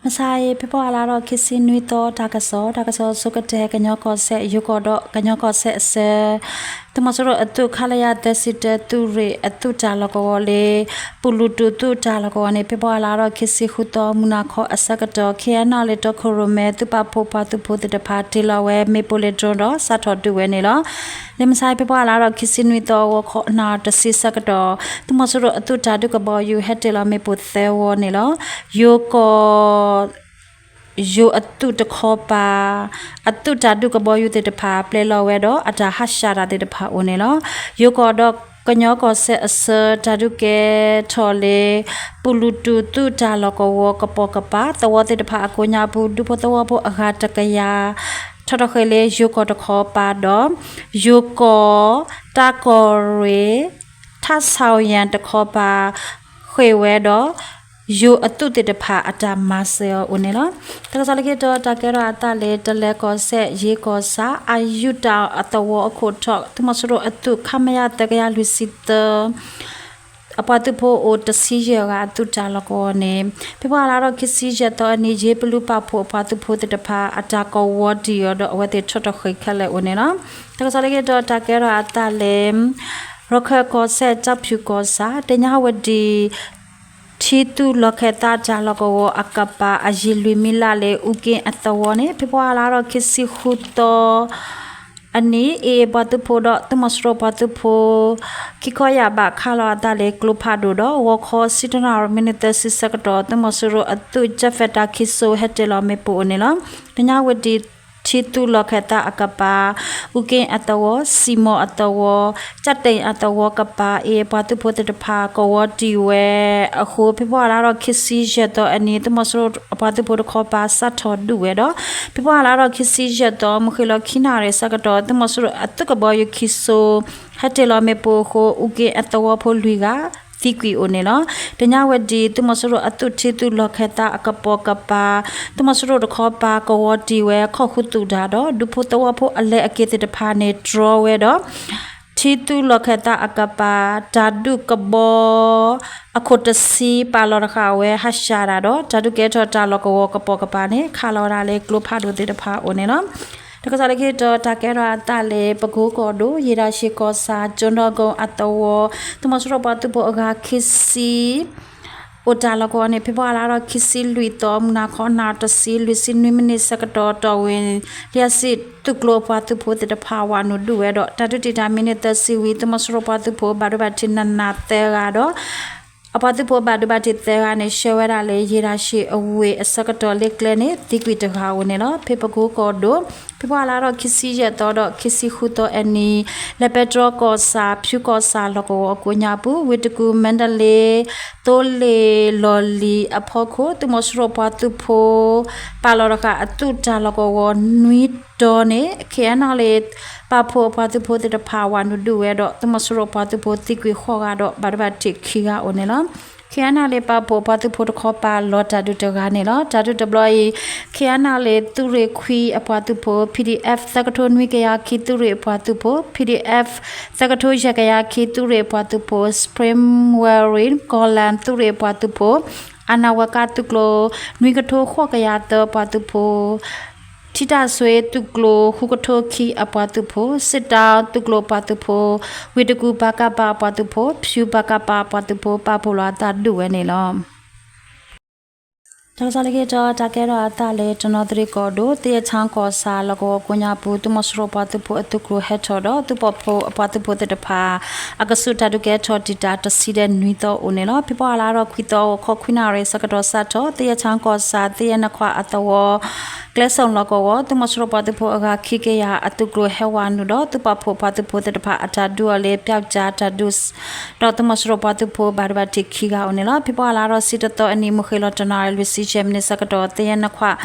မဆါအံၤ ဖ့ၤဘြူၤအါလါဒီး ခံဆံနွံသီ တၢ်ကစီၣ်, တၢ်ကစီၣ်ဆိကတၢၢ် ကညီကီၢ်စဲၣ် ယိၤကီၢ်ဒီးကညီကီၢ်စဲၣ်အဆၢ, သုးမီၤစိရိၤအသုး ခလရ သၢဆံတၢ သုးရ့ၣ်အသုးတၢ်လီၢ်ကဝီၤလၢ ပူၤလူၤတူၤသုးတၢ်လီၢ်ကဝီၤန့ၣ် ဖ့ၤဘြူၤအါလါဒီး ခံဆံဃုသီ မုၢ်နၤခီအဆၢကတီၢ် ခ့ၣ်အဲၣ်နၣ်လၢတီခိၣ်ရိၣ်မဲ သုးပာ်ဖှိၣ်ပှၤသုးဖိသ့ၣ်တဖၣ် တ့ၢ်လီၤဝဲ မ့ၣ်ပိၢ်လၢ drone ဒီး စးထီၣ်ဒုးဝဲန့ၣ်လီၤ. လၢမဆါအံၤ ဖ့ၤဘြူၤအါလါဒီး ခံဆံနွံသီ ဂီၤခီနၣ်ရံၣ်တဆံဆၢကတီၢ် သုးမီၤစိရိၤအသုးတၢ်ဒုးကဘီယူၤ ဟဲတ့ၢ်လီၤမ့ၣ်ပိၢ်သၢဝီန့ၣ်လီၤ. ယိၤကီၢ် ယိၤအသုးတခီပၤ အသုးတၢ်ဒုးကဘီယူၤသ့ၣ်တဖၣ် ပျဲလီၤဝဲဒီး အတၢ်ဟးရှးတၢ်သ့ၣ်တဖၣ်အိၣ်န့ၣ်လီၤ. ယိၤကီၢ်ဒီးကညီကီၢ်စဲၣ်အဆၢ တၢ်ဒုးကဲထီၣ်လၢ ပူၤလူၤတူၤသုးတၢ်လီၢ်ကဝီၤ ကပိာ်ကပၤ သဝီသ့ၣ်တဖၣ်အကိးညါပူၤ ဒူဖိသဝီဖိအဂၤတကယၤ ထီၣ်ထီၣ်ဃ့ၢ်လၢယိၤကီၢ်တခီပၤဒီး ယိၤကီၢ် တၢ်ကီၢ်ရ့ၣ် ထၣ်ဆၣ်ယၣ်တခီပၤ ဃ့ၢ်ဝဲဒီး ယိၤအသုးသ့ၣ်တဖၣ်အတၢ်မၤစၢၤအီၤအိၣ်န့ၣ်လီၤ. တၢ်ကစီၣ်လၢခံတီၤ တၢ်ကဲထီၣ်အသးလၢ တလဲၤကီၢ်စဲၣ် ယ့ကီၢ်ဆၣ် အယူတၢ်အသဝီအခိၣ်ထီၣ် သုးမီၤစိရိၤအသုး ခမရ သၢကယၤလွံၢ်ဆံသၢ အပှၤသုးဖိအိၣ်တဆံယဲၢ်ဂၤအသုးတၢ်လီၢ်ကဝီၤန့ၣ် ဖ့ၤဘြူၤအါလါဒီး ခံဆံယဲၢ်သီအနံၤ ယ့ပလူပာ်ဖှိၣ်အပှၤသုးဖိသ့ၣ်တဖၣ် အတၢ်ကဝီၤတံၢ်အီၤဒီး အဝဲသ့ၣ်ထီၣ်ထီၣ်ဃ့ၢ်ခဲလၢာ်အိၣ်န့ၣ်လီၤ. တၢ်ကစီၣ်လၢခံတီၤ တၢ်ကဲထီၣ်အသးလၢ ရခၢၣ်ကီၢ်စဲၣ် ကၠၣ်ဖၠူၣ်ကီၢ်ဆၣ် တ့ၢ်ညါဝဲဒံး ထံသုးလီၢ်ခၢၣ်သးတၢ်လီၢ်ကဝီၤအကပၤ အယံာ်လွံၢ်မံလးလၢ အူက့အသဝီန့ၣ် ဖ့ၤဘြူၤအါလါဒီး ခံဆံဃုသီအနံၤ အ့ၣ်အ့ၣ်ပှၤသုးဖိဒီး သုးမီၤစိရိၤပှၤသုးဖိ ခံခီယာ်ဘၣ်ခးလီၤအသးလၢကျိဖးဒိၣ်ဒီး ဂီၤခီဆံတၢနၣ်ရံၣ်မံးနံးသၢဆံဆၢကတီၢ် သုးမီၤစိရိၤအသုး jet fighter ခံစိၤ ဟဲတ့ၢ်လီၤမ့ၣ်ပိၢ်အိၣ်န့ၣ်လီၤ. တ့ၢ်ညါဝဲဒံး ထံသုးလီၢ်ခၢၣ်သးအကပၤ အူက့အသဝီ စံၣ်မီၣ်အသဝီ ကၠၣ်တ့ၣ်အသဝီကပၤ အ့ၣ်အ့ၣ်ပှၤသုးဖိသ့ၣ်တဖၣ် ကဝီၤတံၢ်ဝဲအဃိ ဖ့ၤဘြူၤအါလါဒီး ခံဆံယဲၢ်သီအနံၤ သုးမီၤစိရိၤအပှၤသုးဖိတခီပၤ စးထီၣ်ဒုးဝဲဒီး ဖ့ၤဘြူၤအါလါဒီး ခံဆံယဲၢ်သီ မုၢ်ဃ့ၢ်လီၤခံနၣ်ရံၣ်ဆၢကတီၢ် သုးမီၤစိရိၤအသုးကဘီယူၤခံစိၤ ဟဲတ့ၢ်လီၤမ့ၣ်ပိၢ်အဃိ အူက့အသဝီဖိလွံၢ်ဂၤ သံကွံာ်အိၣ်န့ၣ်လီၤ. တ့ၢ်ညါဝဲဒံး သုးမီၤစိရိၤအသုးထံသုးလီၢ်ခၢၣ်သးအကပီၤကပၤ သုးမီၤစိရိၤတခီပၤ ကဝီၤတံၢ်ဝဲ ခီၣ်ဃုသူၣ်တၢ်ဒီး ဒူဖိသဝီဖိအလဲၤအက့ၤသ့ၣ်တဖၣ်န့ၣ် တြီဝဲဒီး ထံသုးလီၢ်ခၢၣ်သးအကပၤ တၢ်ဒုးကဘီ အခိၣ်တဆံ ပာ်လီၤတဃာ်ဝဲ ဟးရှးတၢ်ဒီး တၢ်ဒုးကဲထီၣ်တၢ်လီၢ်ကဝီၤကပိာ်ကပၤန့ၣ် ခးလီၤဝဲဒၣ်လၢကျိဖးဒိၣ်သ့ၣ်တဖၣ်အိၣ်န့ၣ်လီၤ. တၢ်ကစီၣ်လၢခံတီၤ တၢ်ကဲထီၣ်အသးလၢ ပကိကီၢ်ဒိၣ် ယ့ၣ်တၢ်ဆံးကီၢ်ဆၣ် ကၠိနီၣ်ကိအသဝီ သုးမီၤစိရိၤပှၤသုးဖိအဂၤခံဆံ အိၣ်တၢ်လီၢ်ကဝီၤန့ၣ် ဖ့ၤဘြူၤအါလါဒီး ခံဆံလွံၢ်သီ မုၢ်နၤခီနၣ်ရံၣ်တဆံ လွံၢ်ဆံနွံမံးနံးဆၢကတီၢ် တီၣ်ဝ့ၣ် လံာ်စံၣ်သုးကျိၤအပှၤသုးဖိသ့ၣ်တဖၣ် ဝးနုာ်ဒုးဝဲဒီး တၢ်ဒုးတံာ်တာ်မံးနံးသၢဆံဝံၤ သုးမီၤစိရိၤပှၤသုးဖိ ဘၣ်ဒိဘၣ်ထံးနးနးသၢဂၤဒီး အပှၤသုးဖိဘၣ်ဒိဘၣ်ထံးသၢဂၤန့ၣ် ဆှၢဝဲဒၣ်လၢယ့ၣ်တၢ်ဆံးအဝ့ၢ်အဆၢကတီၢ်လၢကျဲန့ၣ် သံကွံာ်တဂၤအိၣ်န့ၣ်လီၤ. ဖဲပကိကီၢ်ဒိၣ် ဖ့ၤဘြူၤအါလါဒီး ခံဆံယဲၢ်သီဒီး ခံဆံဃုသီအနံၤ လဲၤပဲတြီကီၢ်ဆၣ် ဖၠူကီၢ်ဆၣ်လီၢ်ကဝီၤအကိးညါပူၤ ဝ့ၢ်တကူၣ် မါဒလ့ သိလ့ၣ်လီၢ်လံၤအဖီခိၣ် သုးမီၤစိရိၤပှၤသုးဖိ ပာ်လီၤတဃာ်အသုးတၢ်လီၢ်ကဝီၤနွံတီၤန့ၣ် ခ့ၣ်အဲၣ်နၣ်လ့ၣ် ပာ်ဖှိၣ်အပှၤသုးဖိသ့ၣ်တဖၣ် ဝးနုာ်ဒုးဝဲဒီး သုးမီၤစိရိၤပှၤသုးဖိသံကွံာ်ဃိးဂၤဒီး ဘၣ်ဒိဘၣ်ထံးခံဂၤအိၣ်န့ၣ်လီၤ. ခ့ၣ်အဲၣ်နၣ်လ့ၣ် ပာ်ဖှိၣ်အပှၤသုးဖိတခီပၤ လီၤတၢ်ဒုးတဂၤန့ၣ်လီၤ. တၢ်ဒုးတဘျီအံၤ ခ့ၣ်အဲၣ်နၣ်လ့ၣ် သုးရ့ၣ်ခွံအပှၤသုးဖိ PDF သၢကထိနွံကယၤခံ သုးရ့ၣ်အပှၤသုးဖိ PDF သၢကထိယဲၢ်ကယၤခံ သုးရ့ၣ်အပှၤသုးဖိ Spring Warrior ကီၢ်လၣ် သုးရ့ၣ်အပှၤသုးဖိ အနဝက သုးကျိၤ နွံကထိဃိးကယၤသၢအပှၤသုးဖိ ထံတၢ်ဆွ့သုးကျိၤ ဃုကထိခံအပှၤသုးဖိ စစ်တောင်း သုးကျိၤအပှၤသုးဖိ ဝ့ၢ်တကူၣ် ပကဖ အပှၤသုးဖိ ဖြူ ပကဖ အပှၤသုးဖိ ပာ်ဖှိၣ်လီၤအသးဒုးဝဲန့ၣ်လီၤ. တၢ်ကစီၣ်လၢခံတီၤ တၢ်ကဲထီၣ်အသးလၢ တနီသရံၣ်ကီၢ်ဒိၣ် သယဲၣ်ချၣ်ကီၢ်ဆၣ် လီၢ်ကဝီၤကိးညါပူၤ သုးမီၤစိရိၤပှၤသုးဖိအသုးကျိၤဟဲထီၣ်ဒီး သုးပာ်ဖှိၣ်အပှၤသုးဖိသ့ၣ်တဖၣ် အကဆူးတၢ်ဒုးကဲထီၣ်တံာ်တာ် တဆံဒဲးနွံသီအိၣ်န့ၣ်လီၤ. ဖဲဖီအါလါဒီးခွံသီ ဂီၤခီခွံနၣ်ရံၣ်ဆၢကတီၢ်စးထီၣ် သယဲၣ်ချၣ်ကီၢ်ဆၣ် သယဲၣ်နခွၣ်အသဝီ ကျဲဆိၣ်လီၢ်ကဝီၤ သုးမီၤစိရိၤပှၤသုးဖိအဂၤခံကယၤအသုးကျိၤဟဲဝးနုာ်ဒီး သုးပာ်ဖှိၣ်ပှၤသုးဖိသ့ၣ်တဖၣ်အတၢ်ဒုးအီၤလၢ ပျောက်ကျား တၢ်ဒုး ဒီးသုးမီၤစိရိၤပှၤသုးဖိဘၣ်ဒိဘၣ်ထံးခံဂၤအိၣ်န့ၣ်လီၤ. ဖဲဖီအါလါဒီးဆံတသီအနံၤ မုၢ်ဃ့ၢ်လီၤတနၣ်ရံၣ် လွံၢ်ဆံယဲၢ်မံးနံးဆၢကတီၢ် သယဲၣ်နခွၣ်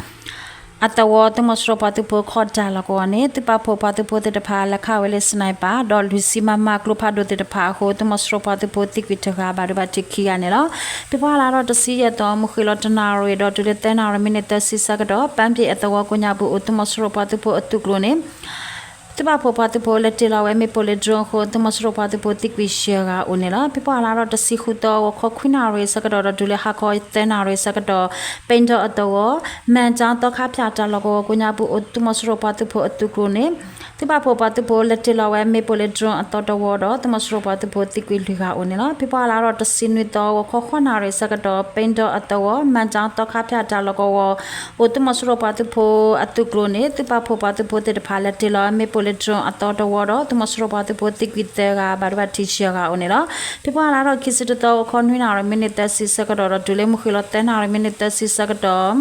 အသဝီ သုးမီၤစိရိၤပှၤသုးဖိခီၣ်တၢ်လီၢ်ကဝီၤန့ၣ် သုးပာ်ဖှိၣ်ပှၤသုးဖိသ့ၣ်တဖၣ် လဲၤခးဝဲလၢ sniper ဒီးလွံၢ်ဆံ မမ ကျိဖးဒိၣ်သ့ၣ်တဖၣ်အဃိ သုးမီၤစိရိၤပှၤသုးဖိသံကွံာ်တဂၤ ဘၣ်ဒိဘၣ်ထံးခံဂၤန့ၣ်လီၤ. ဖဲဖီအါလါဒီးတဆံယဲၢ်သီ မုၢ်ဃ့ၢ်လီၤတနၣ်ရံၣ်ဒီးတုၤလၢသၢနၣ်ရံၣ်မံးနံးသၢဆံဆၢကတီၢ် ပၣ်ပ့ၣ်အသဝီကိးညါပူၤအိၣ် သုးမီၤစိရိၤပှၤသုးဖိအသုးကျိၤန့ၣ် သုးပာ်ဖှိၣ်ပှၤသုးဖိလဲၤတ့ၢ်လီၤဝဲမ့ၣ်ပိၢ်လၢ drone အဃိ သုးမီၤစိရိၤပှၤသုးဖိသံကွံာ်ယဲၢ်ဂၤအိၣ်န့ၣ်လီၤ. ဖဲပှၤလါထီၣ်တဆံဃုသီ ဂီၤခီခွံနၣ်ရံၣ်ဆၢကတီၢ်ဒီးတုၤလၢဟါခီသၢနၣ်ရံၣ်ဆၢကတီၢ် ပ့ဒီအသဝီ မၢ်ကၠါသီခါဖၠၣ်တၢ်လီၢ်ကဝီၤကိးညါပူၤအိၣ် သုးမီၤစိရိၤပှၤသုးဖိအသုးကျိၤန့ၣ် သုးပာ်ဖှိၣ်ပှၤသုးဖိလဲၤတ့ၢ်လီၤဝဲမ့ၣ်ပိၢ်လၢ drone အသီတဝီဒီး သုးမီၤစိရိၤပှၤသုးဖိသံကွံာ်လွံၢ်ဂၤအိၣ်န့ၣ်လီၤ. ဖဲပှၤလါထီၣ်တဆံနွံသီ ဂီၤခီဃိးနၣ်ရံၣ်ဆၢကတီၢ် ပ့ဒီအသဝီ မၢ်ကၠါသီခါဖၠၣ်တၢ်လီၢ်ကဝီၤ အိၣ်သုးမီၤစိရိၤပှၤသုးဖိအသုးကျိၤန့ၣ် သုးပာ်ဖှိၣ်ပှၤသုးဖိသ့ၣ်တဖၣ်လဲၤတ့ၢ်လီၤဝဲမ့ၣ်ပိၢ်လၢ drone အသီတဝီဒီး သုးမီၤစိရိၤပှၤသုးဖိသံကွံာ်သၢဂၤ ဘၣ်ဒိဘၣ်ထံးယဲၢ်ဂၤအိၣ်န့ၣ်လီၤ. ဖဲပှၤလါထီၣ်ခံဆံတသီ ဂီၤခီနွံနၣ်ရံၣ်မံးနံးသၢဆံဆၢကတီၢ်ဒီးတုၤလၢမုၢ်ဃ့ၢ်လီၤ သၢနၣ်ရံၣ်မံးနံးသၢဆံဆၢကတီၢ်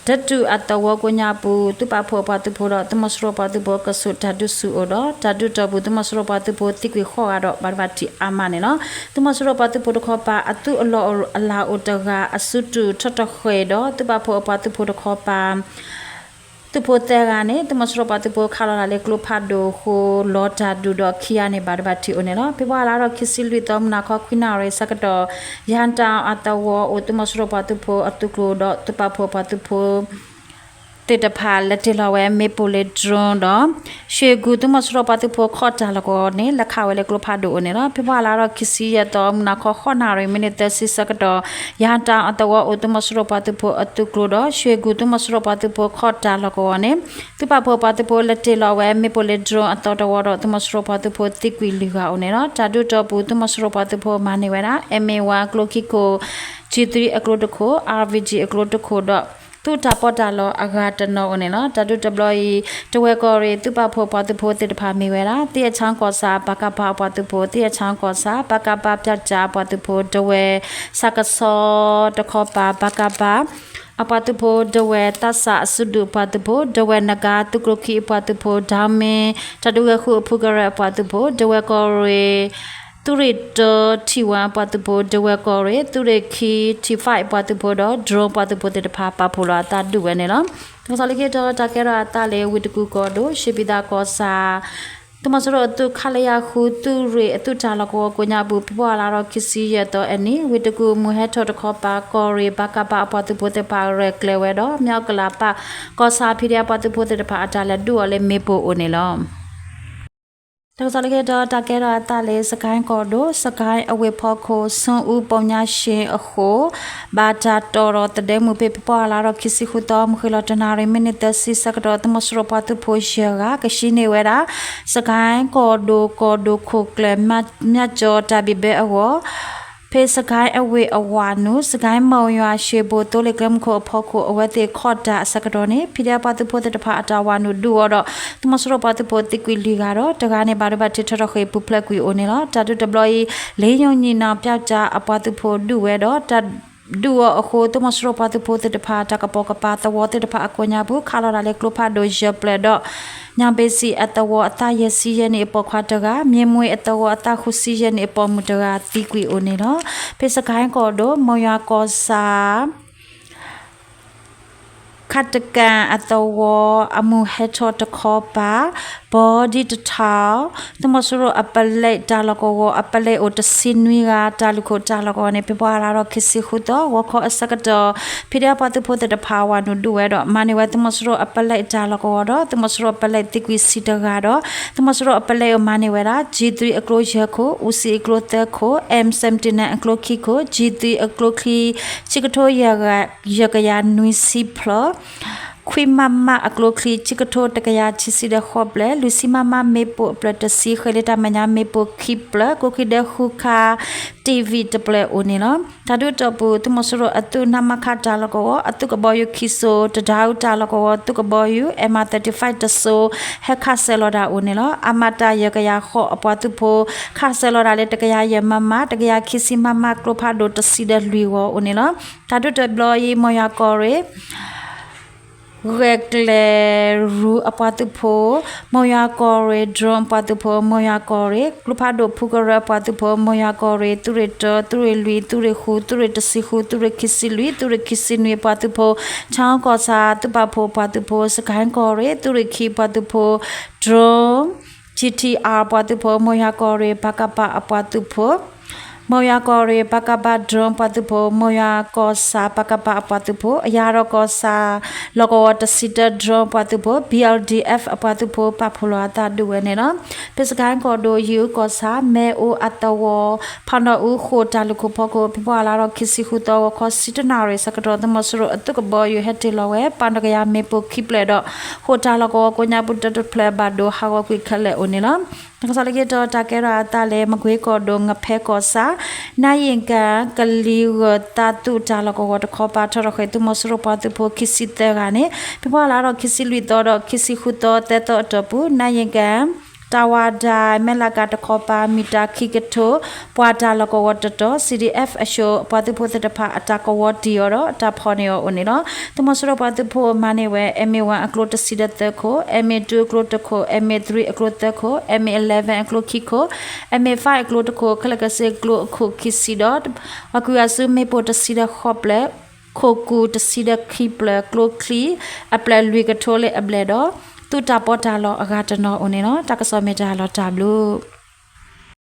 တတူၢ်အသဝီကိးညါပူၤ သုးပာ်ဖှိၣ်အပှၤသုးဖိဒီး သုးမီၤစိရိၤပှၤသုးဖိကဆူးတၢ်ဒုးဆူၣ်အိၣ်ဒီး တၢ်ဒုးတီၢ်ပူၤ သုးမီၤစိရိၤပှၤသုးဖိသံကွံာ်ဃိးဂၤဒီး ဘၣ်ဒိဘၣ်ထံးအါမးန့ၣ်လီၤ. သုးမီၤစိရိၤပှၤသုးဖိတခီပၤ အသုးအလီၢ်အလၤအိၣ်တဂၤ အစုတူၢ်ထီၣ်တဃဲၤဒီး သုးပာ်ဖှိၣ်အပှၤသုးဖိတခီပၤ သုးဖိသၢဂၤန့ၣ် သုးမီၤစိရိၤပှၤသုးဖိခးလီၤတၢ်လၢကျိဖးဒိၣ်အဃိ လီၤတၢ်ဒုးဒီးခံဂၤန့ၣ် ဘၣ်ဒိဘၣ်ထံးအိၣ်န့ၣ်လီၤ. ဖဲပှၤလါထီၣ်ခံဆံလွံၢ်သီ မုၢ်နၤခီခွံနၣ်ရံၣ်ဆၢကတီၢ် ယၣ်တၢ်အသဝီအိၣ် သုးမီၤစိရိၤပှၤသုးဖိအသုးကျိၤဒီး သုးပာ်ဖှိၣ်ပှၤသုးဖိ သ့ၣ်တဖၣ်လဲၤတ့ၢ်လီၤဝဲမ့ၣ်ပိၢ်လၢ drone ဒီး ရွှေကူ သုးမီၤစိရိၤပှၤသုးဖိခီၣ်တၢ်လီၢ်ကဝီၤန့ၣ် လဲၤခးဝဲလၢကျိဖးဒိၣ်အိၣ်န့ၣ်လီၤ. ဖဲပှၤလါထီၣ်ခံဆံယဲၢ်သီ မုၢ်နၤခီဃိးနၣ်ရံၣ်မံးနံးသၢဆံဆၢကတီၢ် ယၣ်တၢ်အသဝီအိၣ် သုးမီၤစိရိၤပှၤသုးဖိအသုးကျိၤဒီး ရွှေကူ သုးမီၤစိရိၤပှၤသုးဖိခီၣ်တၢ်လီၢ်ကဝီၤန့ၣ် သုးပာ်ဖှိၣ်ပှၤသုးဖိလဲၤတ့ၢ်လီၤဝဲမ့ၣ်ပိၢ်လၢ drone အသီတဝီဒီး သုးမီၤစိရိၤပှၤသုးဖိသံကွံာ်လွံၢ်ဂၤအိၣ်န့ၣ်လီၤ. တၢ်ဒုးတီၢ်ပူၤ သုးမီၤစိရိၤပှၤသုးဖိမၤန့ၢ်ဝဲဒၣ် M A one အကျိခံခိၣ် G three အကျိတခိၣ် R V G အကျိတခိၣ်ဒီး သုးတၢ်ပီးတၢ်လီအဂၤတနီၤအိၣ်န့ၣ်လီၤ. တၢ်ဒုးတဘျီအံၤ တဝဲၢ်ကီၢ်ရ့ၣ် သုးပာ်ဖှိၣ်ပှၤသုးဖိသ့ၣ်တဖၣ်မ့ၢ်ဝဲဒၣ် သ့ၣ်အဆၣ်ကီၢ်ဆၣ် ပကဖ အပှၤသုးဖိ သ့ၣ်အဆၣ်ကီၢ်ဆၣ် ပကဖ ပျောက်ကျား အပှၤသုးဖိ ဒဝဲၢ် ဆၣ်ကဆီတခီပၤ ပကဖ အပှၤသုးဖိ ဒဝဲၢ် သးစၢ်အစုဒုၣ်အပှၤသုးဖိ ဒဝဲၢ်နဂါ သုးကျိခံအပှၤသုးဖိ ဒၢမ့ၢ် တၢ်ဒုးဂဲၤဃုအဖုကရၢအပှၤသုးဖိ ဒဝဲၢ်ကီၢ်ရ့ၣ် သုးရ့ၣ်တၢ ထံၣ်ဝၣ်အပှၤသုးဖိ ဒဝဲၢ်ကီၢ်ရ့ၣ် သုးရ့ၣ်ခံ ထံၣ်ဖၣ်အပှၤသုးဖိဒီး drone ပှၤသုးဖိသ့ၣ်တဖၣ် ပာ်ဖှိၣ်လီၤအသးဒုးဝဲန့ၣ်လီၤ. တၢ်ကစီၣ်လၢခံတတီၤ တၢ်ကဲထီၣ်အသးလၢ ဝ့ၢ်တကူၣ်ကီၢ်ဒိၣ် ရှ့ဘံသးကီၢ်ဆၣ် သုးမီၤစိရိၤအသုး ခလရ ဃု သုးရ့ၣ်အသုးတၢ်လီၢ်ကဝီၤကိးညါပူၤ ဖဲပှၤလါထီၣ်ခံဆံယဲၢ်သီအနံၤ ဝ့ၢ်တကူၣ်မုၢ်ဟဲထီၣ်တခီပၤ ကီၢ်ရ့ၣ် ပကဖ အပှၤသုးဖိသ့ၣ်တဖၣ်ရဲၣ်ကျဲၤဝဲဒီး မၠီကလးပၣ် ကီၢ်ဆၣ် ဖံးဒဲး အပှၤသုးဖိသ့ၣ်တဖၣ်အတၢ်လဲၤဒုးအီၤလၢ မ့ၣ်ပိၢ်အိၣ်န့ၣ်လီၤ. တၢ်ကစီၣ်လၢခံတတီၤ တၢ်ကဲထီၣ်အသးလၢ စကဲၣ်ကီၢ်ဒိၣ် စကဲၣ်အဝ့ၢ်ဖီခိၣ် ဆူအူ ပိညါရှ့အဃိ ဘၣ်တၢ်တီၣ်ထီၣ်သဒၢမုၢ်ဖဲ ဖဲပှၤလါထီၣ်ခံဆံဃုသီ မုၢ်ဃ့ၢ်လီၤတနၣ်ရံၣ်မံးနံးသၢဆံဆၢကတီၢ် သုးမီၤစိရိၤပှၤသုးဖိယဲၢ်ဂၤ ကဆှံန့ၢ်ဝဲဒၣ် စကဲၣ်ကီၢ်ဒိၣ်ကီၢ်ဒိၣ်ခိၣ်ကျၢၢ် မၠၢ်ကၠီတၢ်ဘံၣ်ဘၢအဂီၢ် ဖဲစကဲၣ်အဝ့ၢ်အဝၤနုာ် စကဲၣ်မိၢ်ယွၤရှ့ဘိၣ်သိလ့ၣ်ကျဲမုၢ်ခိၣ်အဖီခိၣ် အဝဲသ့ၣ်ခီၣ်တၢ်အဆၢကတီၢ်န့ၣ် ဖံးဒဲးပှၤသုးဖိသ့ၣ်တဖၣ်အတၢ်ဝၤနုာ်ဒုးအီၤဒီး သုးမီၤစိရိၤပှၤသုးဖိသံကွံာ်လွံၢ်ဂၤဒီး တဂၤန့ၣ် ဘၣ်ဒိဘၣ်ထံးထီၣ်တဃ့ၢ်ပူၤဖျဲးကွံာ်အိၣ်န့ၣ်လီၤ. တၢ်ဒုးတဘျီအံၤ လ့ယိၤညီၣ်နီၣ် ပျောက်ကျား အပှၤသုးဖိဒုးဝဲဒီး တၢ်ဒုးအီၤအဃိ သုးမီၤစိရိၤပှၤသုးဖိသ့ၣ်တဖၣ် တၢ်ကပိာ်ကပၤသဝီသ့ၣ်တဖၣ်အကိးညါပူၤ ခးလီၤတၢ်လၢကျိဖးဒိၣ်ယဲၢ်ဖျၢၣ်ဒီး ညၣ်ဘ့ၣ်စံၣ်အသဝီအသးယဲၢ်ဆံယဲၢ်နံၣ်အပိာ်ခွါတဂၤ, မ့ၢ်မွ့ၢ်အသဝီအသးဃုဆံယဲၢ်နံၣ် အပိာ်မုၣ်တဂၤ သံကွံာ်အိၣ်န့ၣ်လီၤ. ဖဲစကဲၣ်ကီၢ်ဒိၣ် မိၢ်ယွၤကီၢ်ဆၣ် ခးတကၣ်အသဝီ အမုၢ်ဟဲထီၣ်တခီပၤ ဘီဒံတထီၣ် သုးမီၤစိရိၤအပလဲးတၢ်လီၢ်ကဝီၤ အပလဲးအိၣ်တဆံနွံဂၤ တၢ်လုၢ်ခိၣ်တၢ်လီၢ်ကဝီၤန့ၣ် ဖဲပှၤလါထီၣ်ခံဆံဃုသီ ဂီၤခီအဆၢကတီၢ် ဖံးဒဲးပှၤသုးဖိသ့ၣ်တဖၣ် ဝၤနုာ်ဒုးဝဲဒီး မၤန့ၢ်ဝဲသုးမီၤစိရိၤအပလဲးတၢ်လီၢ်ကဝီၤဒီး သုးမီၤစိရိၤအပလဲးသံကွံာ်ဆံတဂၤဒီး သုးမီၤစိရိၤအပလဲးအမၤန့ၢ်ဝဲဒၣ် G three အကျိယဲၢ်ခိၣ်, အူစံၣ်အကျိသၢခိၣ်, M seventy-nine အကျိခံခိၣ်, G three အကျိချံ ဆံကထိယဲၢ်ကယၤနွံဆံဖျၢၣ်, ခွံ MM အကျိချံ ဆံကထိတကယၤခံဆံဒီးဃိးဖျၢၣ်, လွံၢ်ဆံ MM မ့ၣ်ပိၢ်အဖျၢၣ်တဆံ, ဃဲၤလံတၢ်မဲာ်ညါမ့ၣ်ပိၢ်ခံဖျၢၣ်, ကိးခံဒဲဃုခါ TV တဖျၢၣ်အိၣ်န့ၣ်လီၤ. တၢ်ဒုးတီၢ်ပူၤ သုးမီၤစိရိၤအသုး နမခ တၢ်လီၢ်ကဝီၤ အသုးကဘီယူၤခံစိၤ, တဒါအူတၢ်လီၢ်ကဝီၤ သုးကဘီယူၤ M thirty-five တစိၤ ဟဲခးစဲးလီၤတၢ်အိၣ်န့ၣ်လီၤ. အမတၢ်ယဲၢ်ကယၤဃိးအပှၤသုးဖိ ခးစဲးလီၤတၢ်လၢ တကယၤယဲၢ် MM, တကယၤခံဆံ MM ကျိဖးဒိၣ်တဆံဒီးလွံၢ်ဂီၤအိၣ်န့ၣ်လီၤ. တၢ်ဒုးတဘျီအံၤ မိၢ်ယွၤကီၢ်ရ့ၣ် ဂဲၤကျဲၤရူအပှၤသုးဖိ, မိၢ်ယွၤကီၢ်ရ့ၣ် drone အပှၤသုးဖိ, မိၢ်ယွၤကီၢ်ရ့ၣ် ကျိဖးဒိၣ်ဖုကရၢအပှၤသုးဖိ, မိၢ်ယွၤကီၢ်ရ့ၣ် သုးရ့ၣ်တၢ, သုးရ့ၣ်လွံၢ်, သုးရ့ၣ်ဃု, သုးရ့ၣ်တဆံဃု, သုးရ့ၣ်ခံဆံလွံၢ်, သုးရ့ၣ်ခံဆံနွံအပှၤသုးဖိ, ဆၣ်ကီၢ်ဆၣ်သုးပာ်ဖှိၣ်အပှၤသုးဖိ, စကဲၣ်ကီၢ်ရ့ၣ် သုးရ့ၣ်ခံအပှၤသုးဖိ, drone GTR အပှၤသုးဖိ, မိၢ်ယွၤကီၢ်ရ့ၣ် ပကပ အပှၤသုးဖိ, မိၢ်ယွၤကီၢ်ရ့ၣ် ပကဖ drone ပှၤသုးဖိ, မိၢ်ယွၤကီၢ်ဆၣ် ပကဖ အပှၤသုးဖိ, အယါဒီးကီၢ်ဆၣ် လီၢ်ကဝီၤတဆံတၢ drone ပှၤသုးဖိ, B L D F အပှၤသုးဖိပာ်ဖှိၣ်လီၤအသးဒုးဝဲန့ၣ်လီၤ. ဖဲစကဲၣ်ကီၢ်ဒိၣ် ယ့ၣ်အူကီၢ်ဆၣ် မ့ၣ်အူအသဝီ ဖးနီၣ်အူဃိာ်တၢ်လုၢ်ခိၣ်ဖီခိၣ် ဖဲပှၤလါထီၣ်ခံဆံဃုသီ ဂီၤခီဆံတၢနၣ်ရံၣ်ဆၢကတီၢ် သုးမီၤစိရိၤအသုးကဘီယူၤဟဲတ့ၢ်လီၤဝဲ ပာ်နီၣ်ကယၤမ့ၣ်ပိၢ်ခံဖျၢၣ်ဒီး ဃိာ်တၢ်လီၢ်ကဝီၤကိးညါပူၤတၢတဖျၢၣ်ဘၣ်ဒိဟးဂီၤကွံာ်ခဲလၢာ်အိၣ်န့ၣ်လီၤ. တၢ်ကစီၣ်လၢခံတီၤ တၢ်ကဲထီၣ်အသးလၢ မကွ့ကီၢ်ဒိၣ် ငဖဲကီၢ်ဆၣ် နါယ့ၣ်ကၣ် ကလံၤဂၢၢ်သးသူၣ်တၢ်လီၢ်ကဝီၤတခီပၤ ထီထီၣ်ဃ့ၢ်သုးမီၤစိရိၤပှၤသုးဖိခံဆံသၢဂၤန့ၣ် ဖဲပှၤလါထီၣ်ခံဆံလွံၢ်သီဒီး ခံဆံဃုသီ သၢသီအတီၢ်ပူၤ နါယ့ၣ်ကၣ် တၢ်ဝၤဒၣ် မဲၢ်လးကၣ်တခီပၤ မံၣ်တၢ်ခံကထိ ပှၤတၢ်လီၢ်ကဝီၤတတီၤ C D F အၡိ ပှၤသုးဖိသ့ၣ်တဖၣ် အတၢ်ကဝီၤတံၢ်အီၤဒီး တၢ်ဖီၣ်န့ၢ်အီၤအိၣ်န့ၣ်လီၤ. သုးမီၤစိရိၤပှၤသုးဖိမၤန့ၢ်ဝဲ M A one အကျိတဆံဒီးသၢခိၣ်, M A two အကျိတခိၣ်, M A three အကျိသၢခိၣ်, M A eleven အကျိခံခိၣ်, M A five အကျိတခိၣ်, ခဲလၢာ်ခဲဆ့ကျိအခိၣ်ခံဆံဒီး ပှၤကွံာ်အစုမ့ၣ်ပိၢ်တဆံဒီးဃိးဖျၢၣ်, ခိၣ်ကူၣ်တဆံဒီးခံဖျၢၣ်, ကျိချံအဖျၢၣ်လွံၢ်ကထိလၢအဘျဲၣ်ဒီး သုးတၢ်ပီးတၢ်လီအဂၤတနီၤအိၣ်န့ၣ်လီၤ. တၢ်ကစီၣ်မ့ၢ်တၢ်လီၤတၢ်ဘျုး